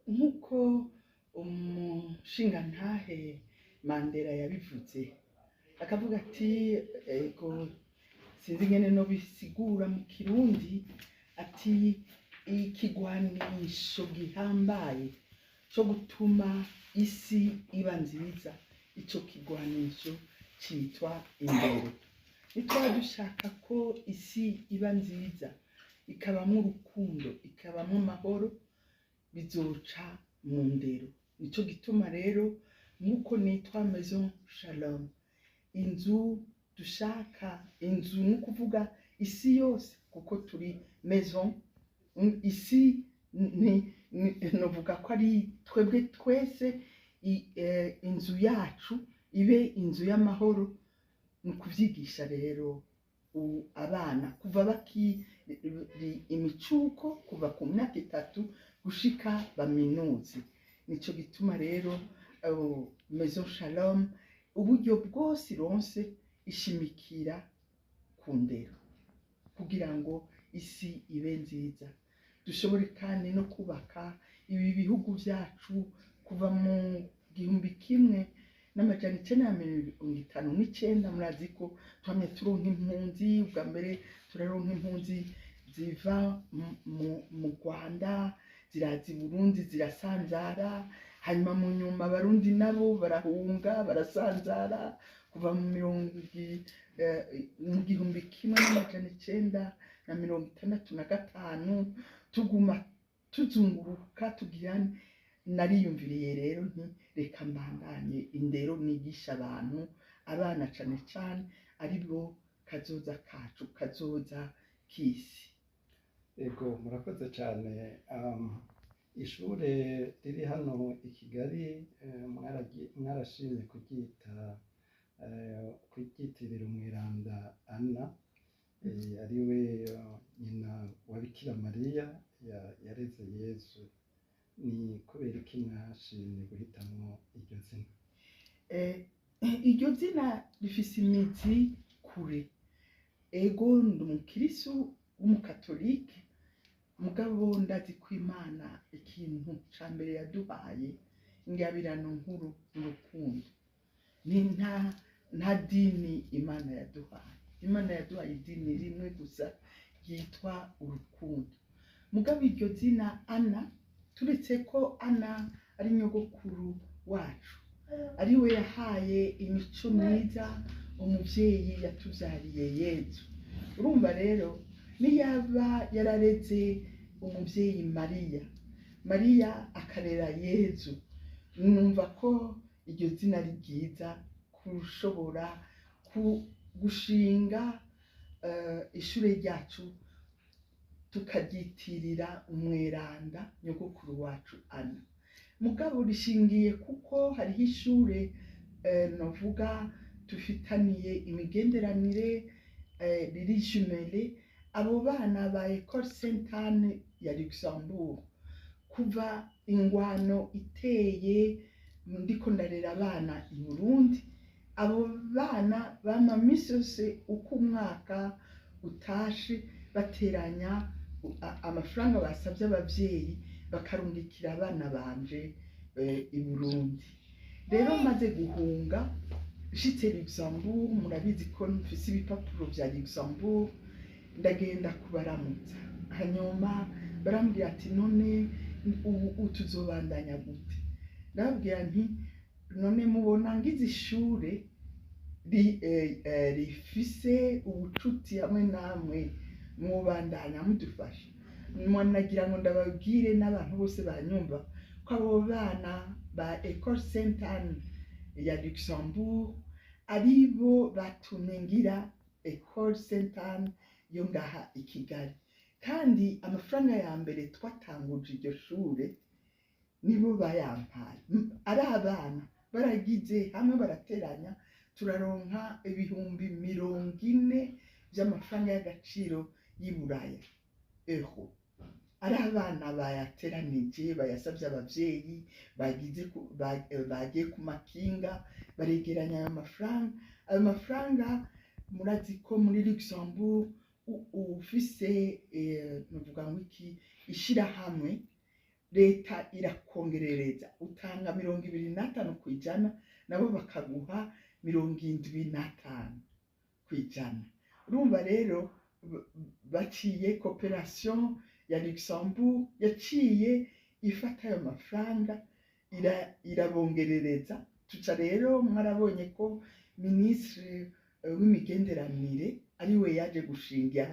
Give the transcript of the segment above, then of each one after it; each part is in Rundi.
Nk'uko umushingantahe Mandela yabivuze, akavuga ati, ego, sinzi ingene no bisigura mu Kirundi, ati ikigwanisho gihambaye co gutuma isi iba nziza, ico kigwanisho citwa indero. Nitwaba dushaka ko isi iba nziza, ikabamwo urukundo, ikabamwo amahoro, bizoca mu ndero. Nico gituma rero, nk'uko nitwa Maison Shalom, inzu dushaka, inzu ni ukuvuga isi yose, kuko turi maison, isi ni novuga ko ari twebwe twese. Inzu yacu ibe inzu y'amahoro. Ni ukuvyigisha rero abana kuva bakiri imicuko, kuva ku myaka 3 gushika baminuze. Nico gituma rero Maison Shalom uburyo bwose ironse ishimikira ku ndero, kugira ngo isi ibe nziza, dushobore kandi no kubaka ibi bihugu vyacu. Kuva mu 1959, murazi ko twamye turonka impunzi. Ubwa mbere turaronka impunzi ziva mu Rwanda, ziraza i Burundi, zirasanzara. Hanyuma mu nyuma Abarundi nabo barahunga, barasanzara. Kuva mu 1965 tuguma tuzunguruka tugira. Nariyumviriye rero nti reka mbandanye indero, nigisha abantu, abana cane cane, ari bo kazoza kacu, kazoza k'isi. Ego, murakoze cyane. Ishure riri hano i Kigali, mwarashimye kuryita kuryitirira umweranda Ana, ariwe nyina wa Bikira Mariya yareze Yezu. Ni kubera iki mwashimye guhitamwo iryo zina? Iryo zina rifise imizi kure. Ego, ndi umukirisu w'umukatolike, mugabo ndazi ko Imana ikintu ca mbere yaduhaye, ingabirano nkuru, n'urukundo. Ni nta dini Imana yaduhaye. Imana yaduhaye idini rimwe gusa ryitwa urukundo. Mugabo iryo zina Ana, turetse ko Ana ari nyogokuru wacu, ari we yahaye imico myiza umuvyeyi yatuvyariye Yezu, urumva rero niyaba yarareze umuvyeyi Mariya, Mariya akarera Yezu, numva ko iryo zina ari ryiza kushobora gushinga ishure ryacu, tukaryitirira umweranda nyogokuru wacu Ana. Mugabo rishingiye kuko hariho ishure, novuga dufitaniye imigenderanire, riri jumelé, abo bana ba Ecole Sainte Anne ya Luxembourg. Kuva ingwano iteye, ndiko ndarera abana i Burundi, abo bana bama misi yose uko umwaka utashe bateranya amafaranga basabye abavyeyi, bakarungikira abana banje i Burundi. Rero maze guhunga, nshitse Luxembourg, murabizi ko mfise ibipapuro vya Luxembourg, ndagenda kubaramutsa. Hanyuma barambwira ati none ubu tuzobandanya gute? Ndababwira nti none mubona ngize ishure rifise ubucuti hamwe namwe, mwobandanya mudufasha? Nagira ngo ndababwire n'abantu bose banyumva ko abo bana ba Ecole Sainte Anne ya Luxembourg aribo batumye ngira Ecole Sainte Anne yo ngaha i Kigali. Kandi amafaranga ya mbere twatanguje iryo shure nibo bayampaye. Ari abana baragize hamwe, barateranya, turaronka 40,000 vy'amafaranga y'agaciro y'i Buraya, euro. Ari abana bayateranije, bayasabye abavyeyi, bagize bagiye ku makinga, baregeranya ayo mafaranga. Ayo mafaranga, murazi ko muri Luxembourg ufise, novuga ngo iki, ishirahamwe. Leta irakongerereza, utanga 25%, nabo bakaguha 75%. Urumva rero baciye coopération ya Luxembourg yaciye ifata ayo mafaranga irabongerereza. Tuca rero mwarabonye ko minisitiri w'imigenderanire ariwe yaje gushinga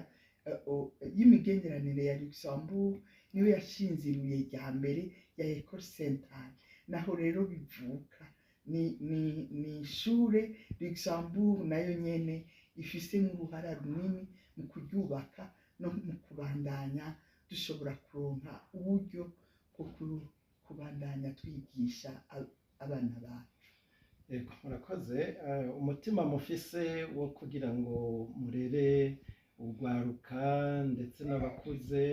y'imigenderanire ya Luxembourg, niwe yashinze ibuye rya mbere ya Ecole Sainte-Anne. Naho rero bivuka ni ishure Luxembourg nayo nyene ifisemo uruhara runini mu kuryubaka no mu kubandanya dushobora kuronka uburyo bwo kubandanya twigisha abana bacu. Yego, murakoze. Umutima mufise wo kugira ngo murere urwaruka ndetse n'abakuze.